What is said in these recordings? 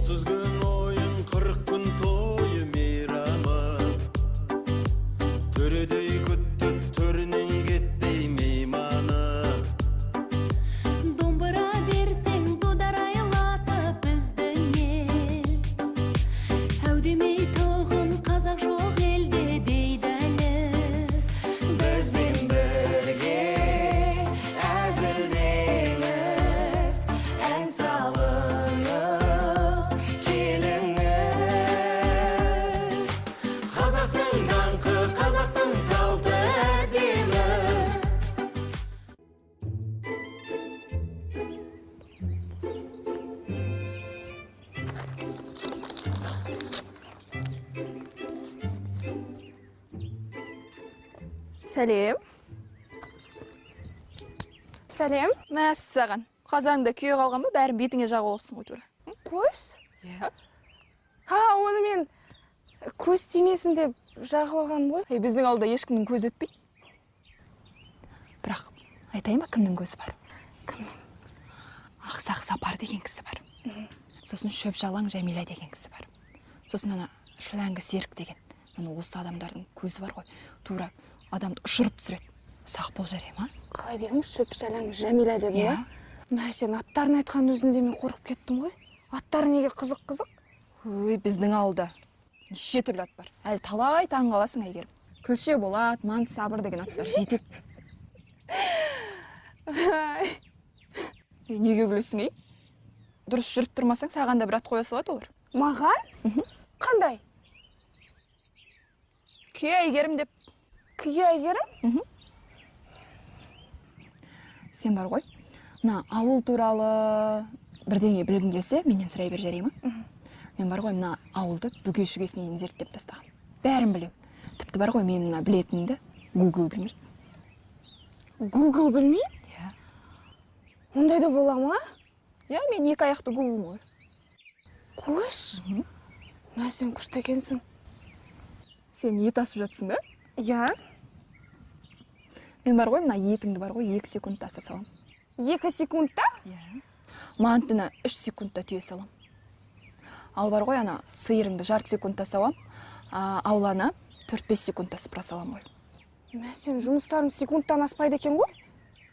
30 күн ойын, 40 күн тойы мейрамы. Төредей күтті, төрінен кетпей мейманы. Домбыра берсең дударайлатып біздің ел. Әудемей тұғын қазақ жоқ елде дейді әлі. Бізбен бірге әзілдеңіз, ән салыңыз, келіңіз. Қазақтың даңқы, қазақтың салты әдемі. Сәлем. Сәлем. Мәссаған. Қазаныңда күйе қалған ба, бәрін бетіңе жағып алыпсың ғой тура. Қойшы. Иә. Ha, оны мен көз тимесін деп жағып алғаным ғой. Ей, біздің ауылда ешкімнің көзі өтпейді. Бірақ айтайын ба, кімнің көзі бар? Кімнің? Ақсақ Сапар деген кісі бар. Сосын шөп жалаң Жәмила деген кісі бар. Сосын ана Шіләңгі Серік деген. Міне осы адамдардың көзі бар ғой. Тура адамды ұшырып түсіреді. Сақ бол, жарай ма? Қалай дедің? Шөп жалаң Жәмила дедің ба? Иә. Мә, сен аттарын айтқан өзінде мен қорқып кеттім ғой. Аттары неге қызық-қызық? Өй, біздің ауылда неше түрлі ат бар. Әлі талай таң қаласың, Әйгерім. Күлше Болат, Мант Сабыр деген аттар жетеді. Ей, неге күлесің, ей? Дұрыс жүріп тұрмасаң, саған да бір ат қоя салады олар. Маған? Қандай? Күйе Әйгерім деп. Күйе Әйгерім? Сен бар ғой, мына ауыл туралы бірдеңе білгің келсе, менен сұрай бер, жарай ма? Мен бар ғой, мына ауылды бүге шүгесіне дейін зерттеп тастағам. Бәрін білем. Тіпті бар ғой, мен мына білетінімді Google білмейді. Google білмейді? Иә. Ондай да бола ма? Иә, мен екі аяқты Google ғой. Қойшы. Мә, сен күшті екенсің. Сен ет асып жатсың ба? Иә. Мен бар ғой, мына етіңді бар ғой, 2 секундта аса саламын. 2 секундта? Иә. Мантыны 3 секундта түйе саламын. Ал бар ғой, ана сиырыңды жарты секундта сауам, ауланы төрт-бес секундта сыпыра саламын ғой. Мә, сен жұмыстарың секундтан аспайды екен ғой.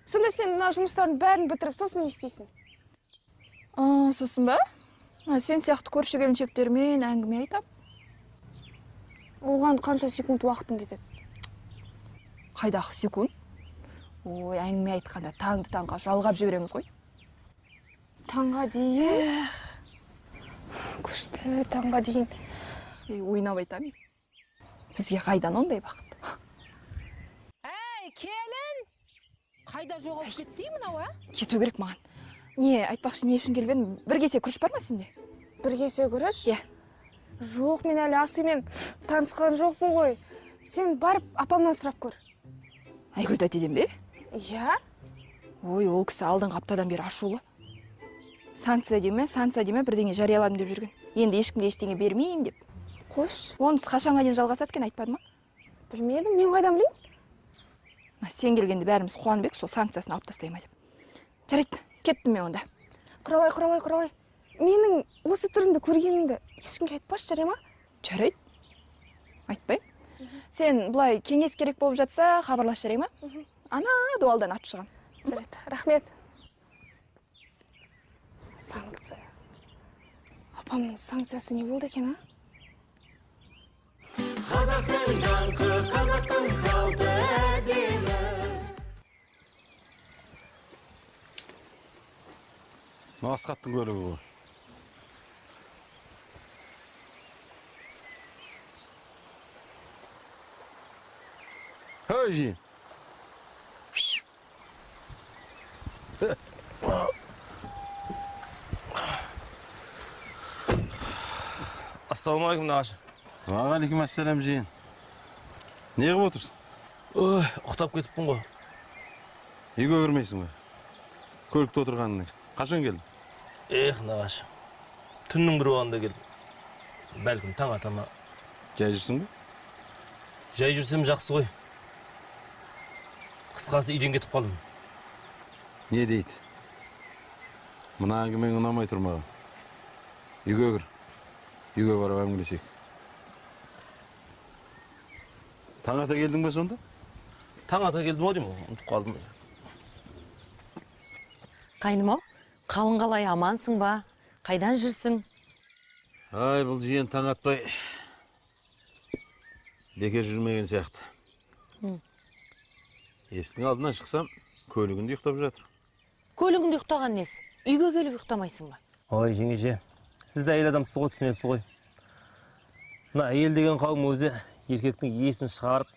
Сонда сен мына жұмыстардың бәрін бітіріп, сосын не істейсің? Сосын ба? Сен сияқты көрші келіншектермен әңгіме айтам. Оған қанша секунд уақытың кетеді? Қайдағы секунд? Ой, әңгіме айтқанда таңды таңға жалғап жібереміз ғой. Таңға дейін? Эх. Күшті, таңға дейін. Ей, ойнап айтамын. Бізге қайдан ондай бақыт? Әй, келін! Қайда жоғалып кетті мынау, а? Кету керек маған. Не, айтпақшы, не үшін келіп едім? Бір кесе күріш бар ма сенде? Бір кесе күріш? Иә. Жоқ, мен әлі Асүймен танысқан жоқпын ғой. Сен барып апамнан сұрап көр. Айгүл тәтеден бе? Иә. Ой, ол кісі алдыңғы аптадан бері ашулы. Санкция деме, санкция деме, бірдеңе жарияладым деп жүрген. Енді ешкімге ештеңе бермеймін деп. Қойшы. Онысы қашанға дейін жалғасады екен, айтпады ма? Білмедім, мен қайдан білейін? Мына сен келгенде бәріміз қуанып едік, сол санкциясын алып тастай ма деп. Жарайды, кеттім мен онда. Құралай, Құралай, Құралай. Менің осы түрімді көргенімді ешкімге айтпашы, жарай ма? Жарайды. Айтпаймын. Сен былай кеңес керек болып жатса, хабарлас, жарай ма? Ана дуалдан атып шығамын. Жарайды, рахмет. Санкция. Апамның санкциясы не болды екен, а? Қазақтың даңқы, қазақтың салты әдемі. Мынау Асхаттың көлігі ғой. Ей, жиен. Ассалаумағалейкум, нағашы. Уағалейкум ассалам, жиен. Не қылып отырсың? Ой, ұйықтап кетіппін ғой. Үйге кірмейсің бе? Көлікте отырғаныңа. Қашан келдің? Эх, нағашы. Түннің бір уағында келдім. Бәлкім таң ата ма? Жай жүрсің бе? Жай жүрсем жақсы ғой. Қысқасы үйден кетіп қалдым. Не дейді? Мына әңгімең ұнамай тұр маған. Үйге кір. Үйге барып әңгімелесейік. Таң ата келдің бе сонда? Таң ата келдім ау деймін, ұмытып қалдым. Қайным ау, қалың қалай, амансың ба? Қайдан жүрсің? Ай, бұл жиен таң атпай бекер жүрмеген сияқты. Есіктің алдынан шықсам, көлігінде ұйықтап жатыр. Көлігінде ұйықтаған несі? Үйге келіп ұйықтамайсың ба? Ой, жеңеше, сіз де әйел адамсыз ғой, түсінесіз ғой. Мына әйел деген қауым өзі еркектің есін шығарып,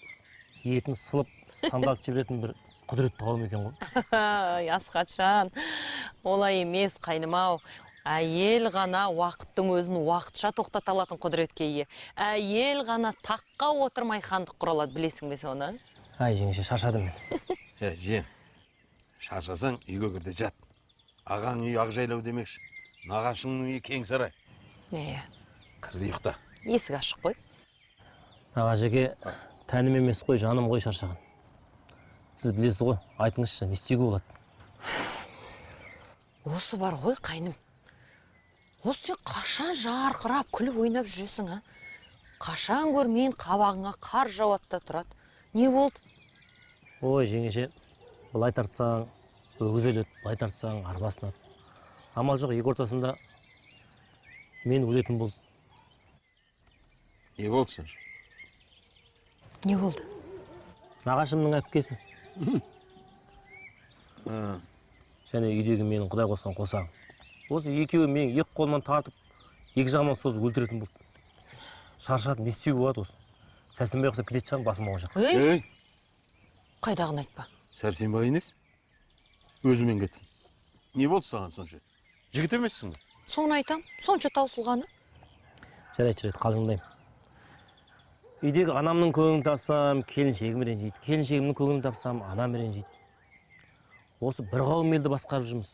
етін сылып, сандалтып жіберетін бір құдіретті қауым екен ғой. Ай, Асхатжан, олай емес, қайным ау. Әйел ғана уақыттың өзін уақытша тоқтата алатын құдіретке ие. Әйел ғана таққа отырмай хандық құра алады, білесің бе соны? Ай, жеңеше, шаршадым мен. Е, жиен, шаршасаң үйге кір де жат. Ағаң үйі ақ жайлау демекші. Нағашыңның үйі кең сарай. Иә, Кір де ұйықта. Есік ашық қой. Нағашеке, тәнім емес қой, жаным ғой шаршаған. Сіз білесіз ғой, айтыңызшы, не істеуге болады? Осы бар ғой, қайным. Осы сен қашан жарқырап күліп ойнап жүресің, а? Қашан көрмейін қабағыңа қар жауады да тұрады. Не болды? Ой, жеңеше, былай тартсаң өгіз өледі, былай тартсаң арба сынады. Амал жоқ, екі ортасында мен өлетін болдым. Не болды сонша? Не болды? Нағашымның әпкесі. Және үйдегі менің құдай қосқан қосағым. Осы екеуі мені екі қолымнан тартып, екі жағымнан созып өлтіретін болды. Шаршадым, не істеуге болады осы? Сәрсенбай ұқсап кететін шығармын басым ауған жаққа. Ей, Ей, қайдағыны айтпа. Сәрсенбай емес, өзімен кетсін. Не болды саған сонша? Жігіт емессің бе? Соны айтам, сонша таусылғаны. Жарайды, жарайды, қалжыңдаймын. Үйдегі анамның көңілін тапсам, келіншегім ренжиді. Келіншегімнің көңілін тапсам, анам ренжиді. Осы бір қауым елді басқарып жүрміз.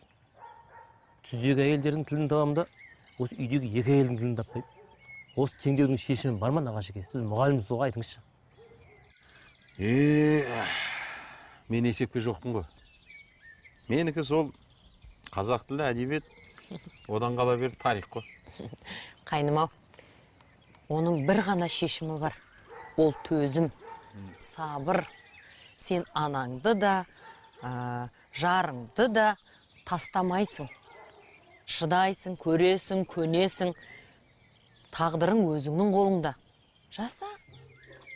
Түздегі әйелдердің тілін табамын да, осы үйдегі екі әйелдің тілін таппаймын. Осы теңдеудің шешімі бар ма, нағашеке? Сіз мұғалімсіз ғой, айтыңызшы. Мен есепке жоқпын ғой. Менікі сол қазақ тілі, әдебиет, одан қала бер тарих қой. Қайным ау, оның бір ғана шешімі бар. Ол төзім, сабыр. Сен анаңды да, жарыңды да тастамайсың. Шыдайсың, көресің, көнесің. Тағдырың өзіңнің қолыңда. Жаса.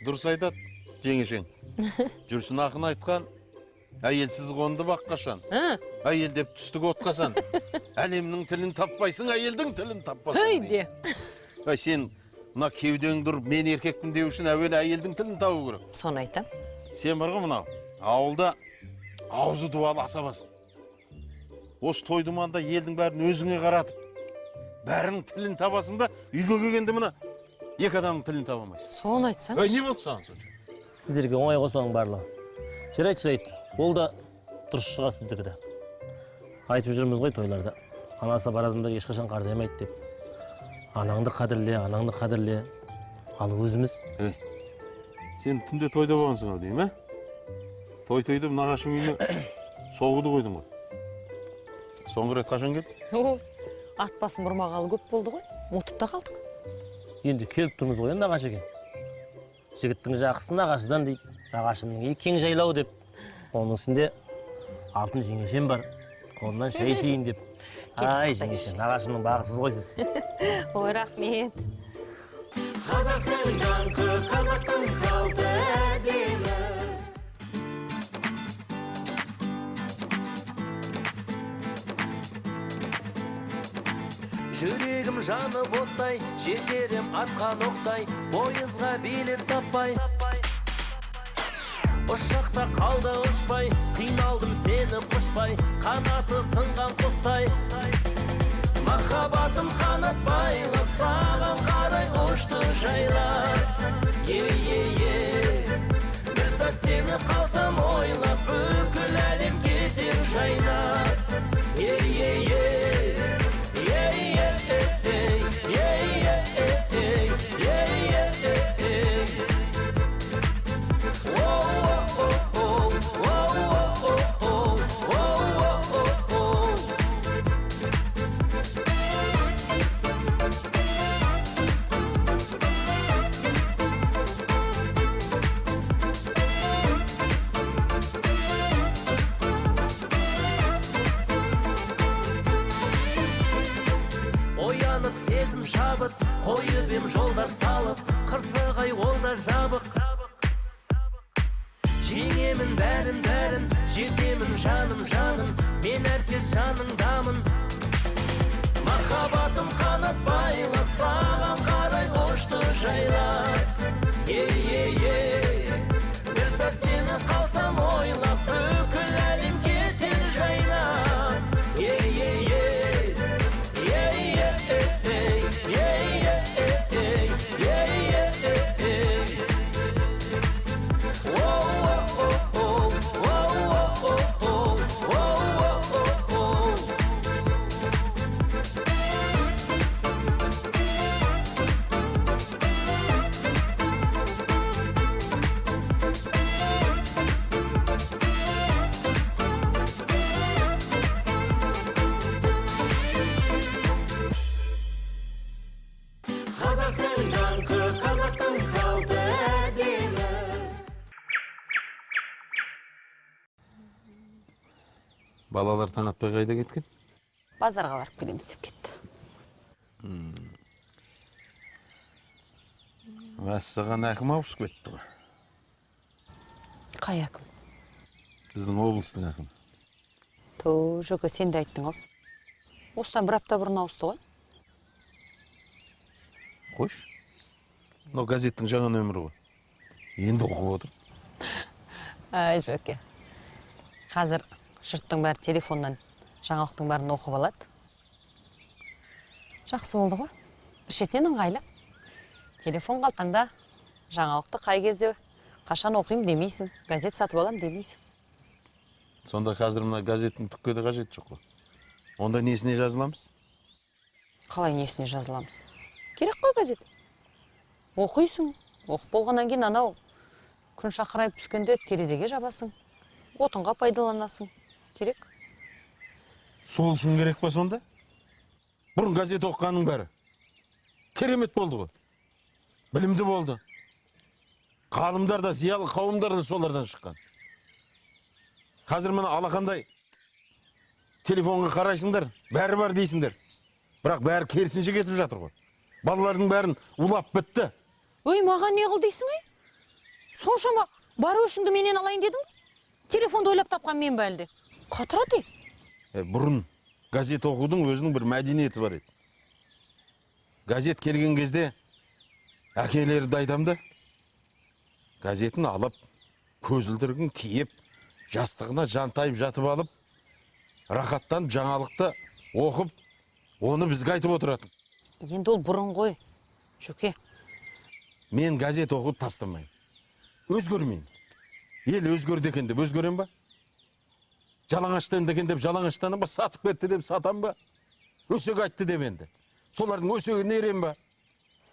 Дұрыс айтады жеңешең. Жүрсін ақын айтқан, әйелсіз қонды бақ қашан. Әйел деп түстік отқасан. Әлемнің тілін таппайсың, әйелдің тілін таппасың. Өй дейді. де. Ай, сен мына кеудең тұрып, мен еркекпін деу үшін әуелі әйелдің тілін табу керек. Соны айтам. Сен бар ғой мынау, ауылда аузы дуалы асабасың. Осы той думанда елдің бәрін өзіңе қаратып, бәрінің тілін табасың да, үйге келгенде мына екі адамның тілін таба алмайсың. Соны айтсаңшы. Ай, не болды саған сонша? Сіздерге оңай ғой соның барлығы. Жарайды, жарайды. Ол да дұрыс шығар сіздікі де. Айтып жүрміз ғой тойларда. Анасы бар адамдар ешқашан қартаймайды деп. Анаңды қадірле, анаңды қадірле. Ал өзіміз... Ей, сен түнде тойда болғансың ау деймін, ә? Той тойды нағашың үйіне соғуды қойдың ғой. Соңғы рет қашан келді? О, ат басын бұрмағалы көп болды ғой. Ұмытып та қалдық. Енді келіп тұрмыз ғой, нағашы екен. Жігіттің жақсысы нағашыдан дейді. Нағашымның үйі кең жайлау деп. Оның үстінде алтын жеңешем бар. Қолынан шай ішейін деп. Ай, жеңеше, нағашымның бағысыз ғой сіз. Ой, рахмет. Қазақтың даңқы, қазақтың салты әдемі. Жүрегім жанып оттай, жетерім атқан оқтай, пойызға билет таппай. Ұшақта қалды ұшпай, қиналдым сені құшпай, қанаты сынған құстай. Махаббатым қанат байлап, саған қарай ұшты жайлап. Е-е-е, бір сәт сені қалсам ойлап, бүкіл әлем кетер жайнап. Е-е-е. Қанаттанып сезім шабыт, қойып ем жолдар салып, қырсығай ол да жабық. Жеңемін бәрін бәрін, жетемін жаным жаным, мен әркез жаныңдамын. Махаббатым қанат байлап, саған қарай ұшты жайлап. Ей, ей, ей, бір сәт сені қалсам ойлап, бүкіл әлем кетер жайнап. Ей, ей, ей, ей, ей, ей, ей, ей, ей, ей, ей. Оу, оу, оу, оу, оу, оу, оу. Қазақтың даңқы, қазақтың салты әдемі. Балалар таң атпай қайда кеткен? Базарға барып келеміз деп кетті. Мәссаған, әкім ауысып кетті ғой. Қай әкім? Біздің облыстың әкімі. Ту, Жөке, сен де айттың ғой. Осыдан бір апта бұрын ауысты ғой. Қойшы. Мынау газеттің жаңа нөмірі ғой. Енді оқып отыр. Әй, Жөке. Қазір жұрттың бәрі телефоннан жаңалықтың бәрін оқып алады. Жақсы болды ғой. Бір шетінен ыңғайлы. Телефон қалтаңда жаңалықты қай кезде, қашан оқимын демейсің, газет сатып алам демейсің. Сонда қазір мына газеттің түкке де қажеті жоқ қой. Онда несіне жазыламыз? Қалай несіне жазыламыз? Керек қой газет. Оқисың, оқып болғаннан кейін анау күн шақырайып түскенде терезеге жабасың, отынға пайдаланасың. Керек. Сол үшін керек па сонда? Бұрын газет оқығанның бәрі керемет болды ғой. Білімді болды. Ғалымдар да, зиялы қауымдар да солардан шыққан. Қазір мына алақандай телефонға қарайсыңдар, бәрі бар дейсіңдер. Бірақ бәрі керісінше кетіп жатыр ғой. Балалардың бәрін улап бітті. Өй, маған не қыл дейсің, ей? Соншама бар өшіңді менен алайын дедің бе? Телефонды ойлап тапқан мен бе әлде? Қатырады, ей. Бұрын газет оқудың өзінің бір мәдениеті бар еді. Газет келген кезде әкелерді айтам да, газетін алып, көзілдірігін киіп, жастығына жантайып жатып алып, рахаттанып жаңалықты оқып, оны бізге айтып отыратын. Енді ол бұрын ғой, Жөке. Мен газет оқуды тастамаймын. Өзгермеймін. Ел өзгерді екен деп өзгерем ба? Жалаңаштанды екен деп жалаңаштанам ба? Сатып кетті деп сатам ба? Өсек айтты деп енді. Солардың өсегіне ерем ба?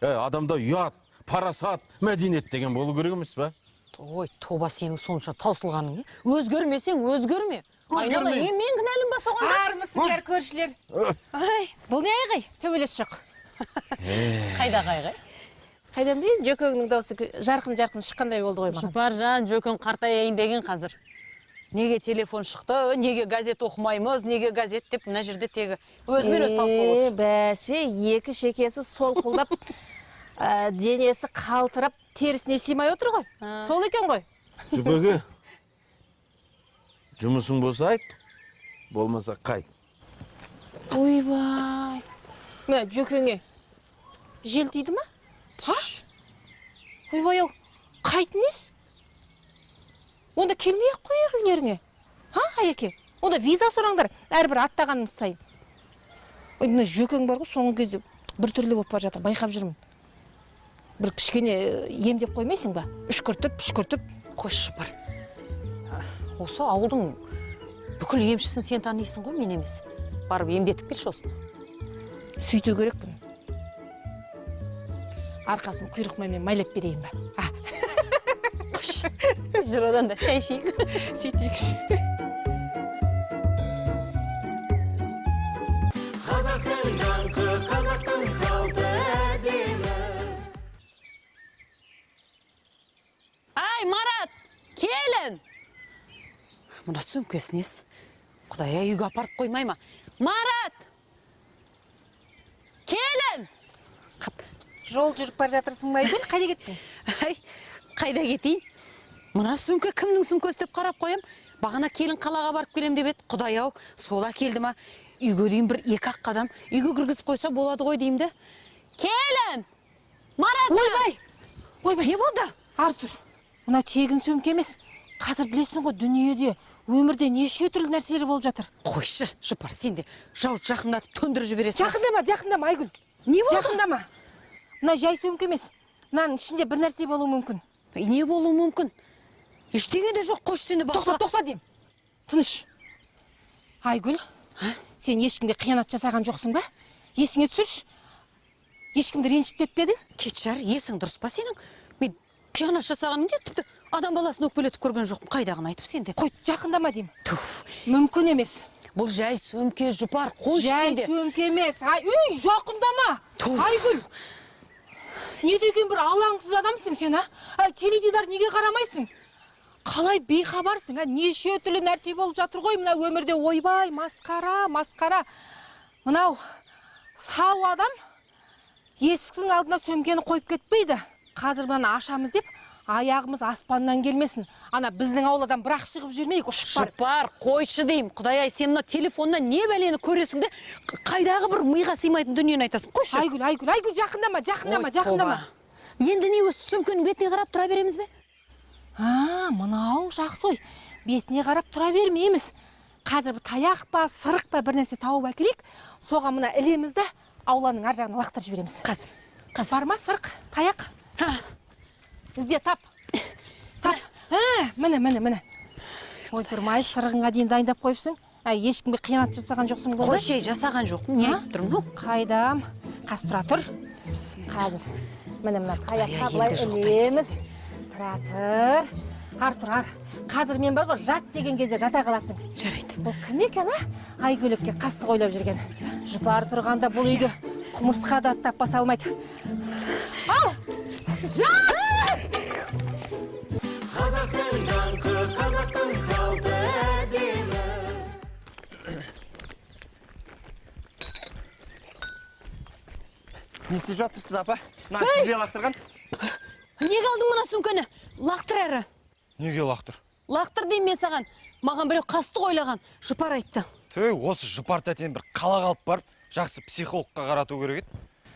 Адамда ұят, парасат, мәдениет деген болу керек емес па? Ой, тоба, сенің сонша таусылғаның не? Өзгермесең өзгерме. Өзгермеймін. Айнала, мен кінәлім ба соған да? Армысыңдар, көршілер. Ай, бұл не айғай? Төбелес жоқ. Қайдағы айғай? Қайдан білейін, Жөкеңнің даусы жарқын-жарқын шыққандай болды ғой маған. Жұпаржан, Жөкең қартаяйын деген қазір. Неге телефон шықты, неге газет оқымаймыз, неге газет деп мына жерде тегі өзімен өзі талқылап отыр. Бәсе, екі шекесі солқылдап, денесі қалтырап, терісіне сыймай отыр ғой. Сол екен ғой. Жұпеке, жұмысың болса айт, болмаса қайт. Ойбай. Мына Жөкеңе жел тиді ма? А? Ойбай ау, қайт несі? Онда келмей-ақ қояйық үйлеріңе. Ха, Аяке? Онда виза сұраңдар әрбір аттағанымыз сайын. Ой, мына Жөкең бар ғой, соңғы кезде біртүрлі болып бара жатыр, байқап жүрмін. Бір кішкене емдеп қоймайсың ба? Үшкіртіп, үшкіртіп. Қойшы, Жұпар. Осы ауылдың бүкіл емшісін сен танисың ғой, мен емес. Барып емдетіп келші осыны. Сөйту керекпін. Арқасын құйрық маймен майлап берейін ба? А. Қойшы. Жүр одан да шай ішейік. Сөйтейікші. Қазақтың даңқы, қазақтың салты әдемі. Ай, Марат, келін! Мына сөмкесі несі? Құдай-ай, үйге апарып қоймай ма? Марат! Келін! Жол жүріп бара жатырсың ба, Айгүл? Қайда кеттің? Ай, қайда кетейін? Мына сөмке кімнің сөмкесі деп қарап қоям. Бағана келін қалаға барып келем деп еді. Құдай ау, сол әкелді ма? Үйге дейін бір екі-ақ қадам үйге кіргізіп қойса болады ғой деймін де. Келін! Маратжан! Ойбай! Ойбай, не болды? Артур, мынау тегін сөмке емес. Қазір білесің ғой, дүниеде, өмірде неше түрлі нәрселер болып жатыр. Қойшы, Жұпар, сен де жауды жақындатып төндіріп жібересің. Жақындама, жақындама, Айгүл. Не болды? Жақындама. Мына жай сөмке емес. Мынаның ішінде бір нәрсе болуы мүмкін. Не болуы мүмкін? Ештеңе де жоқ, қойшы сені Тоқта, тоқта деймін. Тыныш. Айгүл, сен ешкімге қиянат жасаған жоқсың ба? Есіңе түсірші. Ешкімді ренжітпеп пе едің? Кетші, есің дұрыс па сенің? Мен қиянат жасағаным не, тіпті адам баласын өкпелетіп көрген жоқпын. Қайдағыны айтып сен де. Қой, жақындама деймін. Туф. Мүмкін емес. Бұл жай сөмке, Жұпар, қойшы Жай сен де. сөмке емес. Ай, үй, жақындама. Туф. Айгүл. Не деген бір алаңсыз адамсың сен, а? Ай, теледидар неге қарамайсың? Қалай бейхабарсың, а? Неше түрлі нәрсе болып жатыр ғой мына өмірде. Ойбай, масқара, масқара. Мынау сау адам есіктің алдына сөмкені қойып кетпейді. Қазір мынаны ашамыз деп аяғымыз аспаннан келмесін. Ана біздің ауладан бірақ шығып жүрмейік, ұшып барып. Жұпар, қойшы деймін. Құдай ай, сен мына телефоннан не бәлені көресің де, қайдағы бір миға сыймайтын дүниені айтасың. Қойшы. Айгүл, Айгүл, Айгүл, жақындама, жақындама, Ой, жақындама. тоба. Енді не осы сөмкенің бетіне қарап тұра береміз бе? А, мынауың жақсы ой. Бетіне қарап тұра бермейміз. Қазір бір таяқ па, сырық па бір нәрсе тауып әкелейік. Соған мына ілеміз де ауланың ар жағына лақтырып жібереміз. Қазір. Қазір. Бар ма сырық, таяқ? Ізде, тап. Тап. Міне, міне, міне. Ойпырмай, сырығыңа дейін дайындап қойыпсың. Әй, ешкімге қиянат жасаған жоқсың ғой. Қойшы, жасаған жоқпын. Не айтып тұрмын? Ну? Қайдам? Қас тұра тұр. Қазір. Міне, мына таяққа былай елді жоқ ілеміз. Тұра тұр. Артур, ар. Қазір мен бар ғой, жат деген кезде жата қаласың. Жарайды. Бұл кім екен, а? Айгүлікке қастық ойлап жүрген. Жұпар тұрғанда бұл үйге құмырсқа да аттап баса алмайды. Ал! Жат! Қазақтың даңқы, қазақтың салты әдемі. Не істеп жатырсыз, апа? Мына сізге лақтырған? Неге алдың мына сөмкені? Лақтыр әрі. Неге лақтыр? Лақтыр деймін мен саған. Маған біреу қастық ойлаған. Жұпар айтты. Төй, осы Жұпар тәтені бір қалаға алып барып, жақсы психологқа қарату керек еді.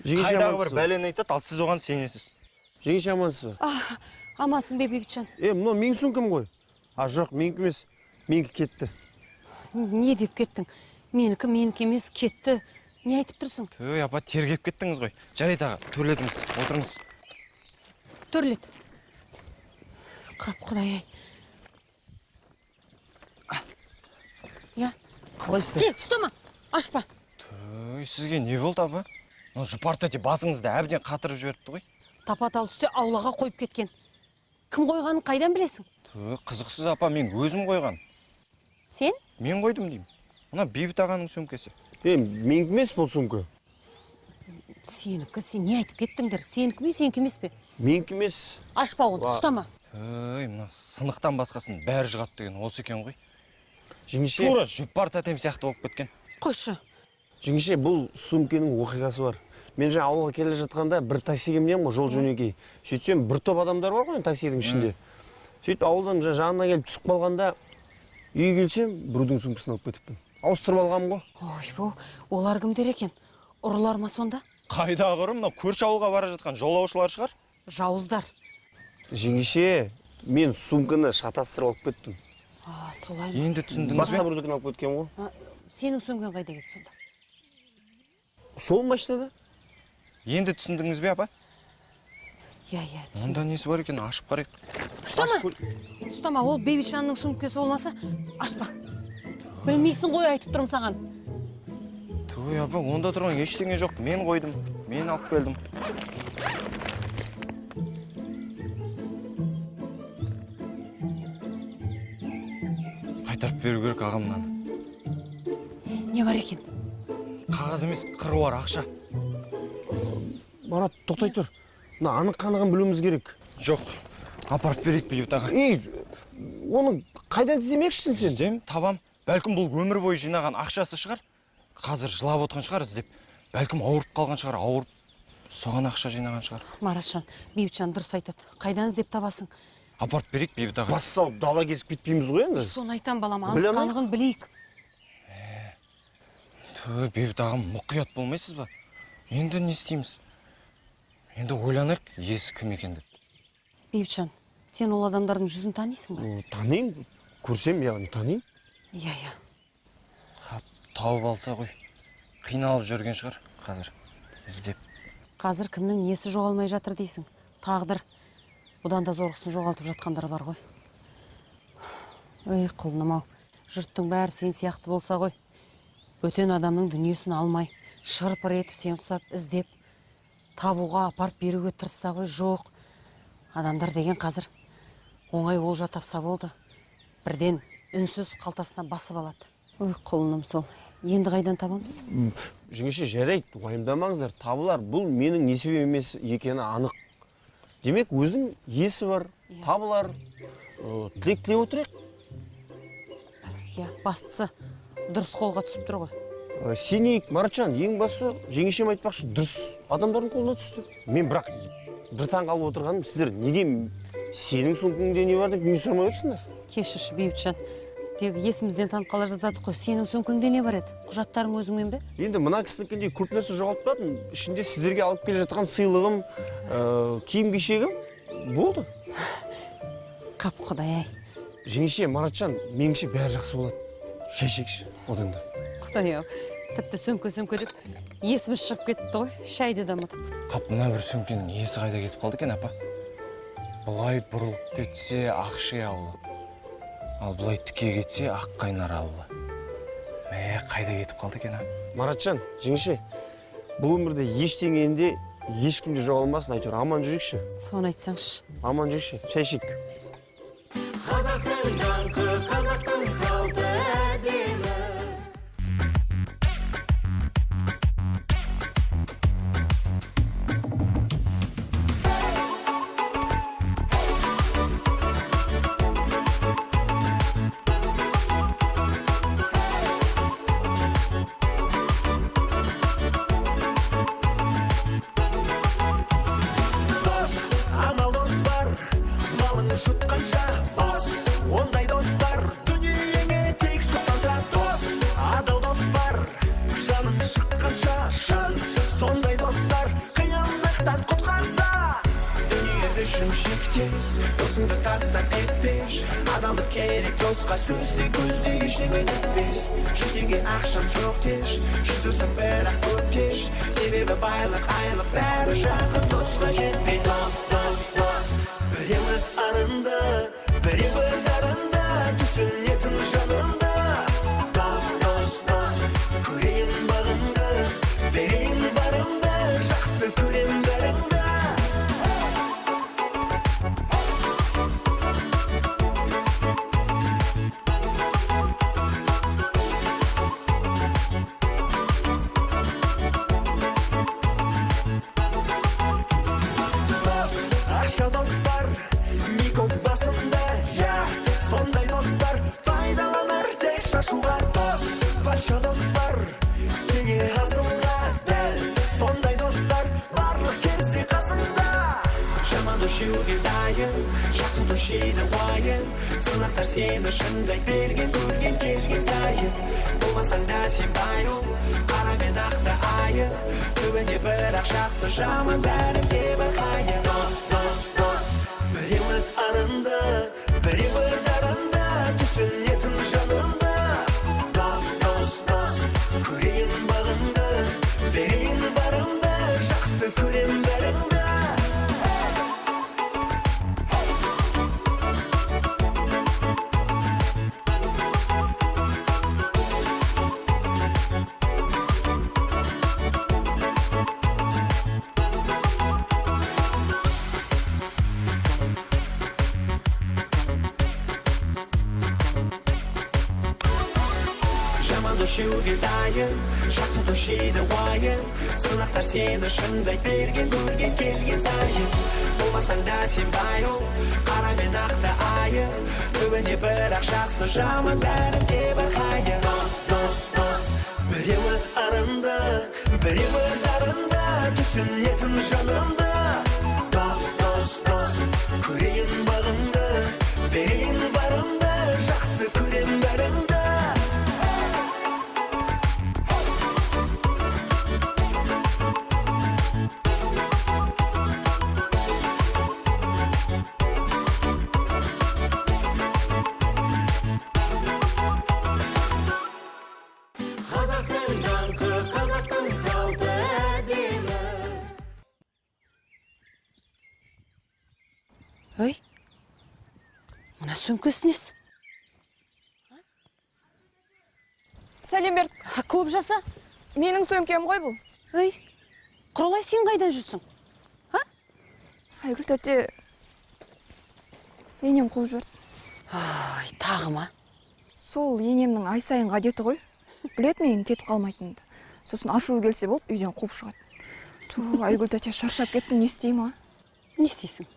Жеңеше Қайдағы бір амансыз ба? бәлені айтады, ал сіз оған сенесіз. Жеңеше амансыз ба? Амансың бе, Бейбітжан? Мынау менің сөмкем ғой. А, жоқ, менікі емес. Менікі кетті. Не деп кеттің? Менікі, менікі емес, кетті. Не айтып тұрсың? Төй, апа, тергеп кеттіңіз ғой. Жарайды, аға, төрлетіңіз, отырыңыз. Төрлет. Қап, құдай ай. Я. Қалайсыздар? Те, ұстама, ашпа. Төй, сізге не болды, апа? Мынау Жұпар тәте басыңызды әбден қатырып жіберіпті ғой. Тапа-тал түсте аулаға қойып кеткен. Кім қойғанын қайдан білесің? Төй, қызықсыз, апа, мен өзім қойған. Сен? Мен қойдым деймін. Мына Бейбіт ағаның сөмкесі. Менікі емес бұл сөмке. Сенікі, сен не айтып кеттіңдер? Сенікі ме, сенікі емес пе? Менікі емес. Ашпа оны, ұстама. Төй, мына сынықтан басқасын бәрі жұғады деген осы екен ғой. Жеңеше. Тура Жұпар тәтем сияқты болып кеткен. Қойшы. Жеңеше, бұл сөмкенің оқиғасы бар. Мен жаңа ауылға келе жатқанда бір таксиге мінемін ғой, жол жөнекей. Сөйтсем бір топ адамдар бар ғой таксидің ішінде. Сөйтіп ауылдан жанына келіп түсіп қалғанда үйге келсем, біреудің сөмкесін алып кетіппін. Ауыстырып алғанмын ғой. Ойбу, олар кімдер екен? Ұрылар ма сонда? Қайдағы ұры, мынау көрші ауылға бара жатқан жолаушылар шығар. Жауыздар. Жеңеше, мен сумканы шатастырып алып кеттім. А, солай ма? Енді түсіндіңіз бе? Басқа біреудікін алып кеткен ғой. Сенің сөмкең қайда кетті сонда? Сол машинада. Енді түсіндіңіз бе, апа? Иә, иә, түсіндім. Онда несі бар екен, ашып қарайық. Ұстама! Ұстама, ол Бейбітжанның сөмкесі болмаса, ашпа. Білмейсің ғой, айтып тұрмын саған. Төй, апа, онда тұрған ештеңе жоқ. Мен қойдым, мен алып келдім. Қайтарып беру керек ағам мынаны. Не бар екен? Қағаз емес, қыруар ақша. Марат, тоқтай тұр. Мына анық қанығын білуіміз керек. Жоқ, апарып берейік Бейбіт аға. Ей, оны қайдан іздемекшісің сен? Іздем, табам. Бәлкім бұл өмір бойы жинаған ақшасы шығар. Қазір жылап отқан шығар іздеп. Бәлкім ауырып қалған шығар, ауырып. Соған ақша жинаған шығар. Маратжан, Бейбітжан дұрыс айтады. Қайдан іздеп табасың? Апарып берейік, Бейбіт аға. Бас салып дала кезіп кетпейміз ғой енді. Соны айтам балам, Ойланайық. анық-қанығын білейік. Тө, Бейбіт ағам, мұқият болмайсыз ба? Енді не істейміз? Енді ойланайық, иесі кім екен деп. Бейбітжан, сен ол адамдардың жүзін танисың ба? Танимын, көрсем, яғни танимын. Иә, иә. Қап, тауып алса ғой. Қиналып жүрген шығар қазір іздеп. Қазір кімнің несі жоғалмай жатыр дейсің? Тағдыр. Бұдан да зорғысын жоғалтып жатқандар бар ғой. Ой, құлыным ау, жұрттың бәрі сен сияқты болса ғой. Бөтен адамның дүниесін алмай, шырпыр етіп сен құсап іздеп, табуға апарып беруге тырысса ғой, жоқ. Адамдар деген қазір оңай олжа тапса болды. Бірден үнсіз қалтасына басып алады. Ой, құлыным сол. Енді қайдан табамыз? Жеңеше, жарайды, уайымдамаңыздар, табылар. Бұл менің несібем емес екені анық. Демек, өзінің иесі бар, табылар. Тілек тілеп отырайық. Иә, бастысы дұрыс қолға түсіп тұр ғой. Сенейік, Маратжан, ең бастысы жеңешем айтпақшы, дұрыс адамдардың қолына түсті. Мен бірақ бір таң қалып отырғаным, сіздер неге сенің сөмкеңде не бар деп мен сұрамай отырсыңдар? Кешірші, Бейбітжан. Тек есімізден танып қала жаздадық қой. Сенің сөмкеңде не бар еді? Құжаттарың өзіңмен бе? Енді мына кісінікіндей көп нәрсе жоғалтпадым. Ішінде сіздерге алып келе жатқан сыйлығым, киім-кешегім болды. Қап, Құдай-ай. Жеңеше, Маратжан, меніңше бәрі жақсы болады. Шай ішейікші одан да. Құдай-ау, тіпті сөмке-сөмке деп есіміз шығып кетіпті ғой, шайды да ұмытып. Қап, мына бір сөмкенің иесі қайда кетіп қалды екен, апа? Былай бұрылып кетсе Ақши ауылы. Ал былай тіке кетсе Аққайнар ауылы. Мә, қайда кетіп қалды екен, а? Маратжан, жеңеше, бұл өмірде ештеңені де ешкім де жоғалмасын, әйтеуір аман жүрейікші. Соны айтсаңшы. Аман жүрейікші, шай ішейік. Қазақтың даңқы, қазақтың салты әдемі. Дос, амал дос бар, малын жұтқанша бос. Ондай достар дүниеңе тек сұқтанса дос. Адал дос бар, жаның шыққанша шын. Сондай достар қиындықтан құтқарса. Дүние үшін шектес, досыңды тастап кетпеш. Адалдық керек досқа, сөзде көзде ештеңе күтпес. 100 теңге ақшам жоқ деш, 100 досым бірақ көп деш. Себебі байлық, айлық бәрі жақын досқа жетпей. Дос, дос, дос, біреуі арынды, біреуі дарынды, түсінетін жанымды. Дос, дос, дос, көрейін бағыңды, берейін барымды, жақсы көрем бәріңді. Дос, ақша достар, ми көп басында, я, сондай достар пайдаланар тек шашуға. Дос, патша достар, теңе асылға дәл, сондай достар барлық кезде қасында. Жаманды жеуге дайын, жақсыды жейді уайым. Сынақтар сені шыңдай берген, көрген келген сайын. Болмасаң да сен бай ол, қара мен ақты айыр. Түбінде бір ақшасы жаман, бәрінде бір қайыр. Дос, дос, дос, біреуі арынды, біреуі дарынды, түсінетін жанымды. Дос, дос, дос, көрейін бағыңды, берейін барымды, жақсы көрем бәріңді. Жаманды жеуге дайын, жақсыды жейді уайым. Сынақтар сені шыңдай берген, көрген келген сайын. Болмасаң да сен бай ол, қара мен ақты айыр. Түбінде бір ақшасы жаман, бәрінде бір қайыр. Дос, дос, дос, біреуі арынды, біреуі дарынды, түсінетін жанымды. Дос, дос, дос, көрейін бағыңды, берейін барымды, жақсы көрем бәріңді. Қазақтың даңқы, қазақтың салты әдемі. Өй, мына сөмкесі несі? Сәлем берді. Көп жаса. Менің сөмкем ғой бұл. Өй, Құралай, сен қайдан жүрсің? Айгүл тәте, енем қуып жіберді. Ай, тағы ма? Сол енемнің ай сайынғы әдеті ғой. Біледі менің кетіп қалмайтынымды. Сосын ашуы келсе болып үйден қуып шығады. Ту, Айгүл тәте, шаршап кеттім, не істеймін, а? Не істейсің?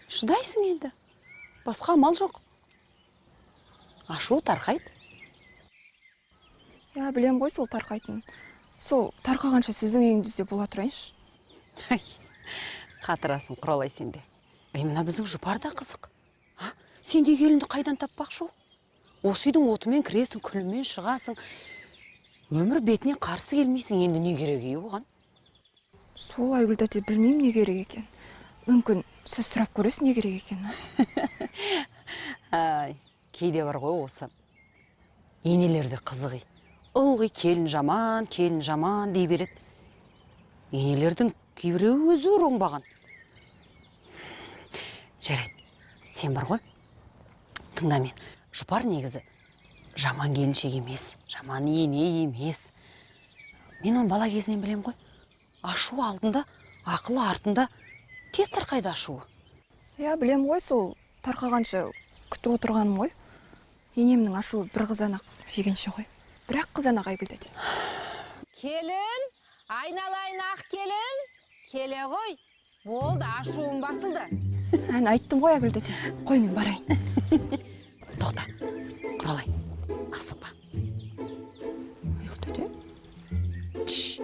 Шыдайсың енді. Басқа амал жоқ. Ашу тарқайды. Я білем ғой сол тарқайтынын. Сол тарқағанша сіздің үйіңізде бола тұрайыншы. Ай, қатырасың, Құралай, сен де. Ей, мына біздің Жұпар да қызық. А? Сендей келінді қайдан таппақшы ол? Осы үйдің отымен кіресің, күлімен шығасың. Өмір бетіне қарсы келмейсің, енді не керек ей оған? Сол, Айгүл тәте, білмеймін не керек екен. Мүмкін сіз сұрап көресіз не керек екенін. Ай, кейде бар ғой осы. Енелер де қызық ей. Ылғи келін жаман, келін жаман дей береді. Енелердің кейбіреуі өзі оңбаған. Жарайды, сен бар ғой. Тыңда мен. Жұпар негізі жаман келіншек емес, жаман ене емес. Мен оны бала кезінен білем ғой. Ашу алдында, ақылы артында, тез тарқайды ашуы. Я білем ғой, сол тарқағанша күтіп отырғаным ғой. Енемнің ашуы бір қызанақ жегенше ғой. Бірақ қызанақ, Айгүл тәте. Келін, айналайын ақ келін, келе ғой. Болды, ашуым басылды. Ән айттым ғой, Айгүл тәте. Қой, мен барайын. Тоқта, Құралай, асықпа. Айгүл тәте? Тш,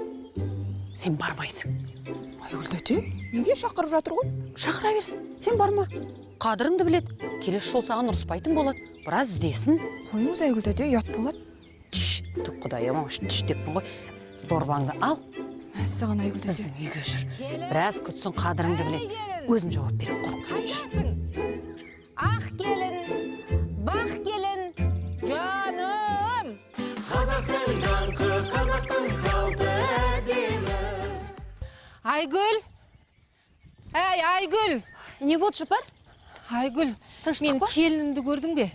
сен бармайсың. Айгүл тәте, неге шақырып жатыр ғой? Шақыра берсін, сен барма. Қадіріңді біледі. Келесі жол саған ұрыспайтын болады. Біраз іздесін. Қойыңыз, Айгүл тәте, ұят болады. Тш, түк құдайым, тш деппін ғой. Дорбаңды ал. Мәссаған, Айгүл тәте. Біздің үйге жүр. Біраз күтсін, қадіріңді біледі. Өзім жауап беремін, қорықпа. Қайдасың? Ақ келін, бақ келін, жаным. Қазақтың даңқы, қазақтың салты әдемі. Айгүл! Әй, Айгүл! Не болды, Жұпар? Айгүл, мен келінімді көрдің бе?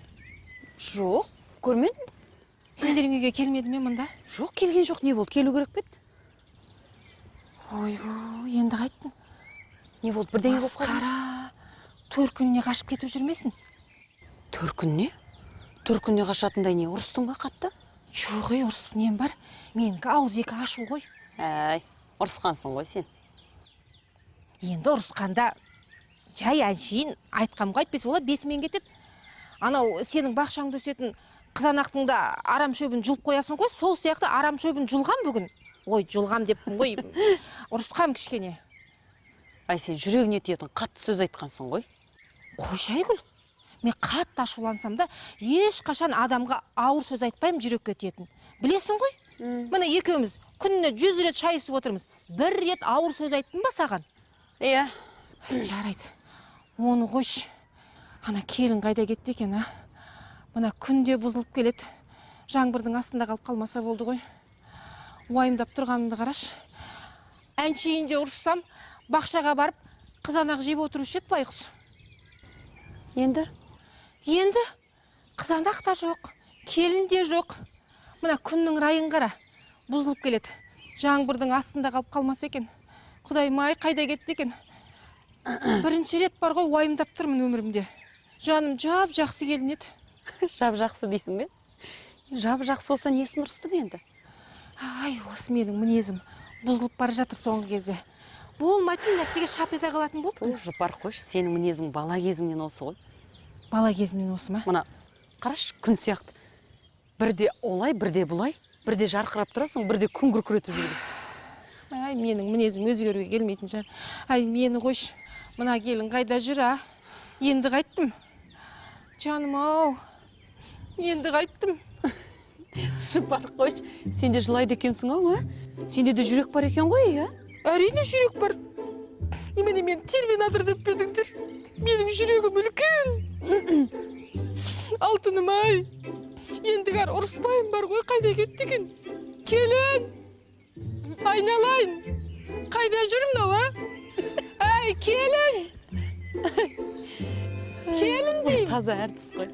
Жоқ, көрмедім. Сендердің үйге келмеді ме мында? Жоқ, келген жоқ. Не болды, келу керек пе еді? Ойбу, енді қайттың. Не болды, бірдеңе болып қалды? Масқара, төркініне қашып кетіп жүрмесін. Төркініне? Төркініне қашатындай не, ұрыстың ба қатты? Жоқ, ей, ұрысып нем бар? Менікі ауыз екі ашу ғой. Әй, ұрысқансың ғой сен. Енді ұрысқанда жай әншейін айтқам ғой, әйтпесе олар бетімен кетеді. Анау сенің бақшаңды өсетін қызанақтың да арам шөбін жұлып қоясың ғой, сол сияқты арам шөбін жұлғам бүгін. Ой, жұлғам деппін ғой, ұрысқам кішкене. Ай, сен жүрегіне тиетін қатты сөз айтқансың ғой. Қойшы, Айгүл, мен қатты ашулансам да ешқашан адамға ауыр сөз айтпаймын, жүрекке тиетін. Білесің ғой? Міне екеуміз күніне 100 рет шай ішіп отырмыз. Бір рет ауыр сөз айттым ба саған? Иә. Жарайды. Оны қойшы. Ана келін қайда кетті екен, а? Мына күнде бұзылып келеді. Жаңбырдың астында қалып қалмаса болды ғой. Уайымдап тұрғанымды қарашы. Әншейінде ұрыссам, бақшаға барып қызанақ жеп отырушы еді байғұс. Енді? Енді қызанақ та жоқ, келін де жоқ. Мына күннің райын қара, бұзылып келеді. Жаңбырдың астында қалып қалмаса екен. Құдайым-ай, қайда кетті екен? Бірінші рет бар ғой уайымдап тұрмын өмірімде. Жаным жап жақсы келін еді. Жап жақсы дейсің бе? Жап жақсы болса несін ұрыстың енді? Ай, осы менің мінезім бұзылып бара жатыр соңғы кезде. Болмайтын нәрсеге шап ете қалатын болыппын. Жұпар, қойшы, сенің мінезің бала кезіңнен осы ғой. Бала кезімнен осы ма? Мына қарашы, күн сияқты. Бірде олай, бірде бұлай, бірде жарқырап тұрасың, бірде күн күркіретіп жүресің. Ай, менің мінезім өзгеруге келмейтін шығар. Ай, мені қойшы. Мына келін қайда жүр, а? Енді қайттым. Жаным ау. Енді қайттым. Жұпар, қойшы. Сен де жылайды екенсің ау, а? Сенде де жүрек бар екен ғой, а? Әрине жүрек бар. Немене мені терминатор деп пе едіңдер? Менің жүрегім үлкен. Алтыным ай. Ендігәрі ұрыспайын бар ғой, қайда кетті екен? Келін! Айналайын! Қайда жүр мынау, а? Әй, келін! Келін деймін. Таза әртіс қой.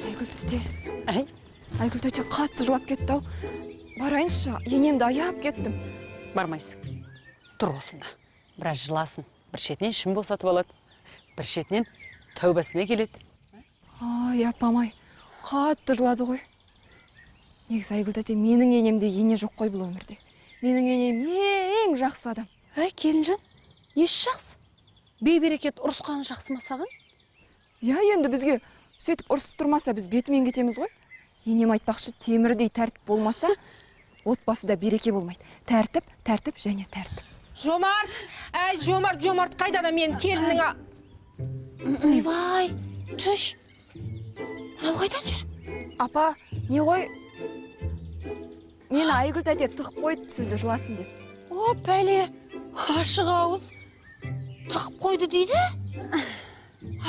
Айгүл тәте. Айгүл тәте қатты жылап кетті ау. Барайыншы, енемді аяп кеттім. Бармайсың. Тұр осында. Біраз жыласын. Бір шетінен ішін босатып алады. Бір шетінен тәубасына келеді. Ай, апам ай, қатты жылады ғой. Негізі Айгүл тәте, менің енемде ене жоқ қой бұл өмірде. Менің енем ең жақсы адам. Әй, келінжан, несі жақсы? Бейберекет ұрысқаны жақсы ма саған? Иә, енді бізге сөйтіп ұрысып тұрмаса, біз бетімен кетеміз ғой. Енем айтпақшы, темірдей тәртіп болмаса, отбасыда береке болмайды. Тәртіп, тәртіп және тәртіп. Жомарт, әй, Жомарт, Жомарт, қайда ана менің келіннің а... Ойбай, түш. Мынау қайдан жүр? Апа, не ғой? Мені Айгүл тәте тығып қойды сізді жыласын деп. О, пәле, ашық ауыз. Тығып қойды дейді?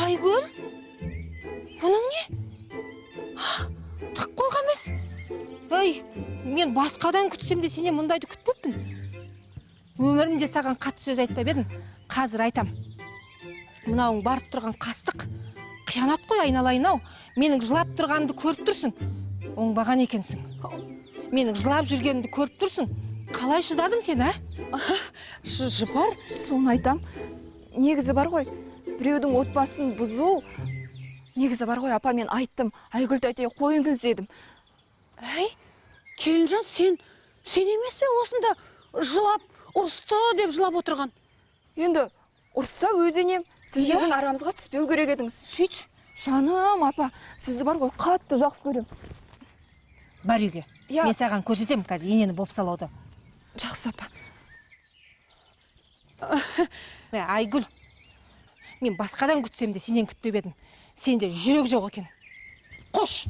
Айгүл, бұның не? Тығып қойған емес. Ей, мен басқадан күтсем де сенен мұндайды күтпеппін. Өмірімде саған қатты сөз айтпап едім, қазір айтам. Мынауың барып тұрған қастық, қиянат қой, айналайын ау. Менің жылап тұрғанымды көріп тұрсың, оңбаған екенсің. Менің жылап жүргенімді көріп тұрсың, қалай шыдадың сен, ә? Жұпар? Соны айтам. Негізі бар ғой, біреудің отбасын бұзу. Негізі бар ғой, апа, мен айттым, Айгүл тәте қойыңыз дедім. Әй, келінжан, сен емес пе осында жылап, ұрысты деп жылап отырған? Енді ұрысса өз енем, сіз біздің арамызға түспеу керек едіңіз. Сөйт. Жаным, апа, сізді бар ғой, қатты жақсы көрем. Бар үйге. Мен саған көрсетемін қазір енені бопсалауды. Жақсы, апа. Айгүл, мен басқадан күтсем де сенен күтпеп едім. Сенде жүрек жоқ екен. Қош.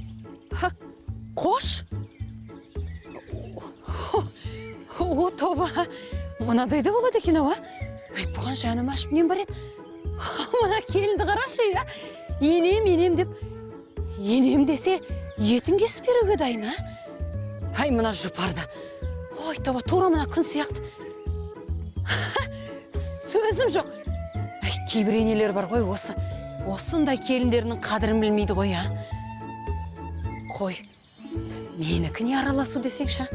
Қош? О, тоба, мынадай да болады екен ау, а? Ай, бұған жаным ашып нем бар еді? Мына келінді қарашы, я? Енем, енем деп, енем десе, етін кесіп беруге дайын, а? Ай, мына Жұпарда. Ой, тоба, тура мына күн сияқты. Сөзім жоқ. Ай, кейбір енелер бар ғой, осы. Осындай келіндерінің қадірін білмейді ғой, а? Қой, менікі не араласу десеңші, а?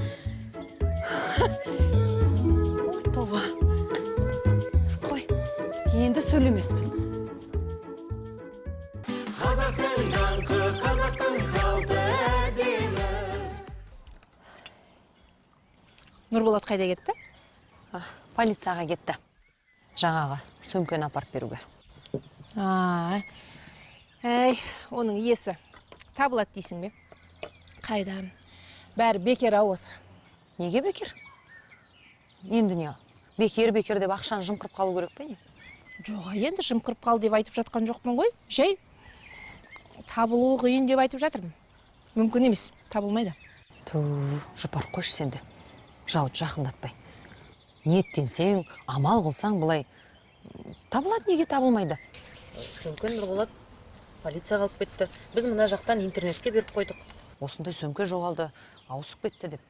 Ой, тоба. Қой, енді сөйлемеспін. Қазақтың даңқы, қазақтың салты әдемі. Нұрболат қайда кетті? Полицияға кетті. Жаңағы сөмкені апарып беруге. Әй, оның иесі табылады дейсің бе? Қайда? Бәрі бекер ау осы. Неге бекер? Енді не? Бекер, бекер деп ақшаны жымқырып қалу керек пе не? Жоқ, енді жымқырып қал деп айтып жатқан жоқпын ғой. Жай табылуы қиын деп айтып жатырмын. Мүмкін емес, табылмайды. Ту, Жұпар, қойшы сен де. Жауды жақындатпай. Ниеттенсең, амал қылсаң былай табылады, неге табылмайды? Сөмке Нұрболат полицияға алып кетті. Біз мына жақтан интернетке беріп қойдық. Осындай сөмке жоғалды, ауысып кетті деп.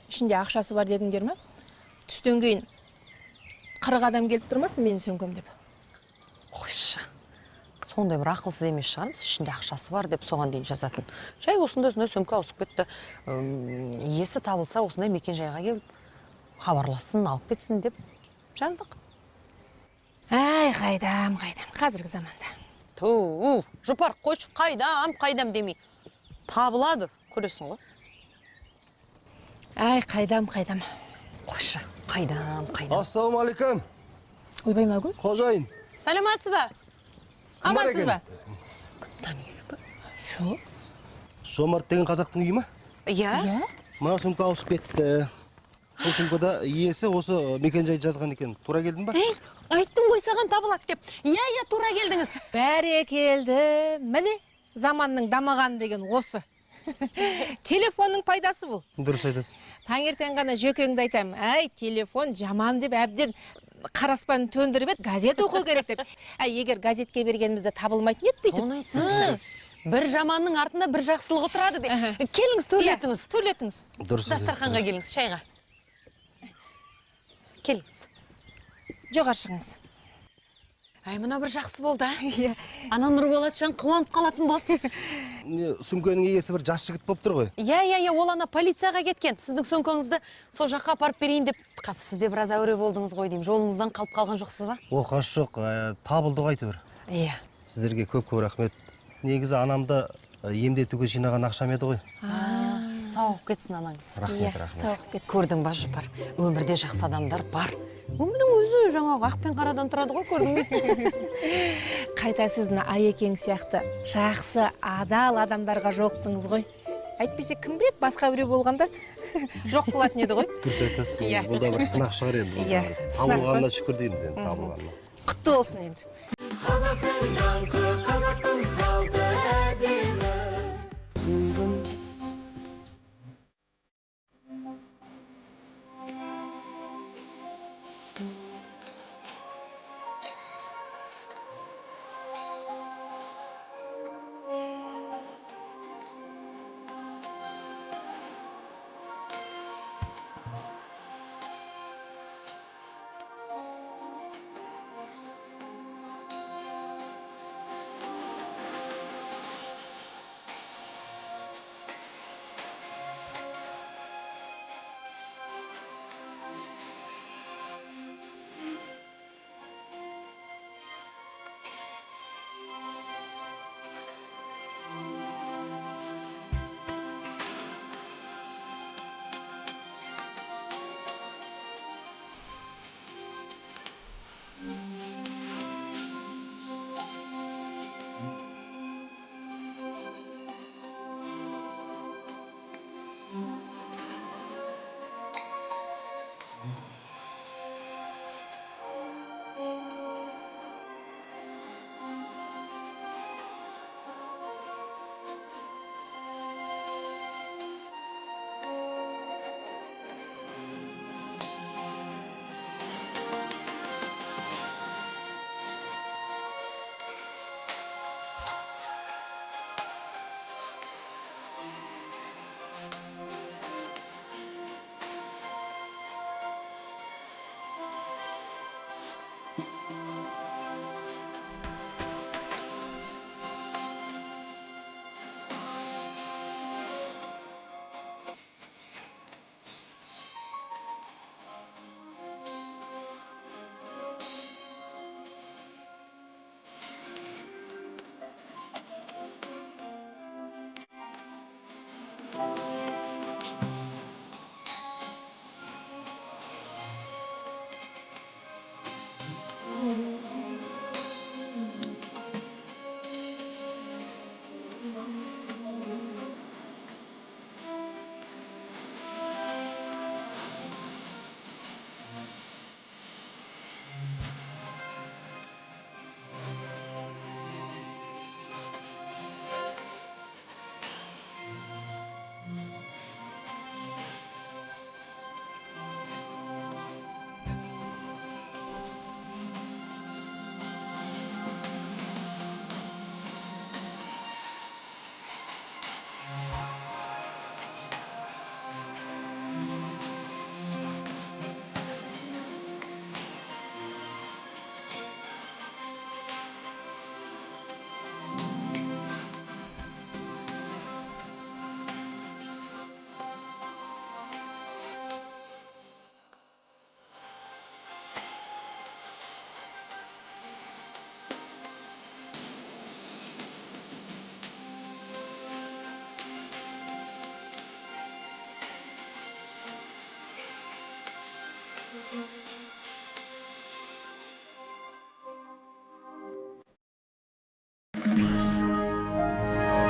Ішінде ақшасы бар дедіңдер ме? Түстен кейін 40 адам келіп тұрмасын менің сөмкем деп. Қойшы. Сондай бір ақылсыз емес шығармыз, ішінде ақшасы бар деп соған дейін жазатын. Жай осындай осындай сөмке ауысып кетті. Иесі табылса осындай мекен жайға келіп хабарлассын, алып кетсін деп жаздық. Әй, қайдам, қайдам, қазіргі заманда. Ту, Жұпар, қойшы, қайдам, қайдам демей. Табылады, көресің ғой. Әй, қайдам, қайдам. Қойшы, қайдам, қайдам. Ассалаумағалейкум. Ойбай, Мағгүл. Қожайын. Саламатсыз ба? Амансыз ба? Танисыз ба? Жоқ. Жомарт деген қазақтың үйі ма? Иә. Мына сумка ауысып кетті. Бұл сумкада иесі осы мекенжайды жазған екен. Тура келдің ба? Ей, айттым ғой саған табылады деп. Иә, иә, тура келдіңіз. Бәрекелді. Міне, заманның дамығаны деген осы. Телефонның пайдасы бұл. Дұрыс айтасың. Таңертең ғана жөкеңді айтамын. Әй, телефон жаман деп әбден қара аспанын төндіріп еді, газет оқу керек деп. Әй, егер газетке бергенімізде табылмайтын еді бүйтіп. Соны айтсаңшы. Бір жаманның артында бір жақсылығы тұрады деп. Келіңіз, төрлетіңіз. Төрлетіңіз. Дұрыс айтасыз. Дастарханға келіңіз, шайға. Келіңіз. Жоғары шығыңыз. Әй, мына бір жақсы болды, а? Иә. Ана Нұрболатжан қуанып қалатын болды. Сөмкенің иесі бір жас жігіт болып тұр ғой. Иә, иә, иә, ол ана полицияға кеткен. Сіздің сөмкеңізді сол жаққа апарып берейін деп. Қап, сіз де біраз әуре болдыңыз ғой деймін. Жолыңыздан қалып қалған жоқсыз ба? Оқасы жоқ, табылды ғой әйтеуір. Иә. Сіздерге көп-көп рахмет. Негізі анамды емдетуге жинаған ақшам еді ғой. Сауығып кетсін анаңыз. Рахмет, рахмет. Сауығып кетсін. Көрдің ба, Жұпар? Өмірде жақсы адамдар бар. Өмірдің өзі жаңағы ақ пен қарадан тұрады ғой, көрдің бе? Қайта сіз мына Айекең сияқты жақсы, адал адамдарға жолықтыңыз ғой. Әйтпесе кім біледі, басқа біреу болғанда жоқ қылатын еді ғой. Дұрыс айтасыз, Иә. бұл да бір сынақ шығар енді. Иә, сынақ Табылғанына қой. шүкір дейміз енді, табылғанына. Құтты болсын енді. Қазақтың даңқы, қазақтың салты әдемі.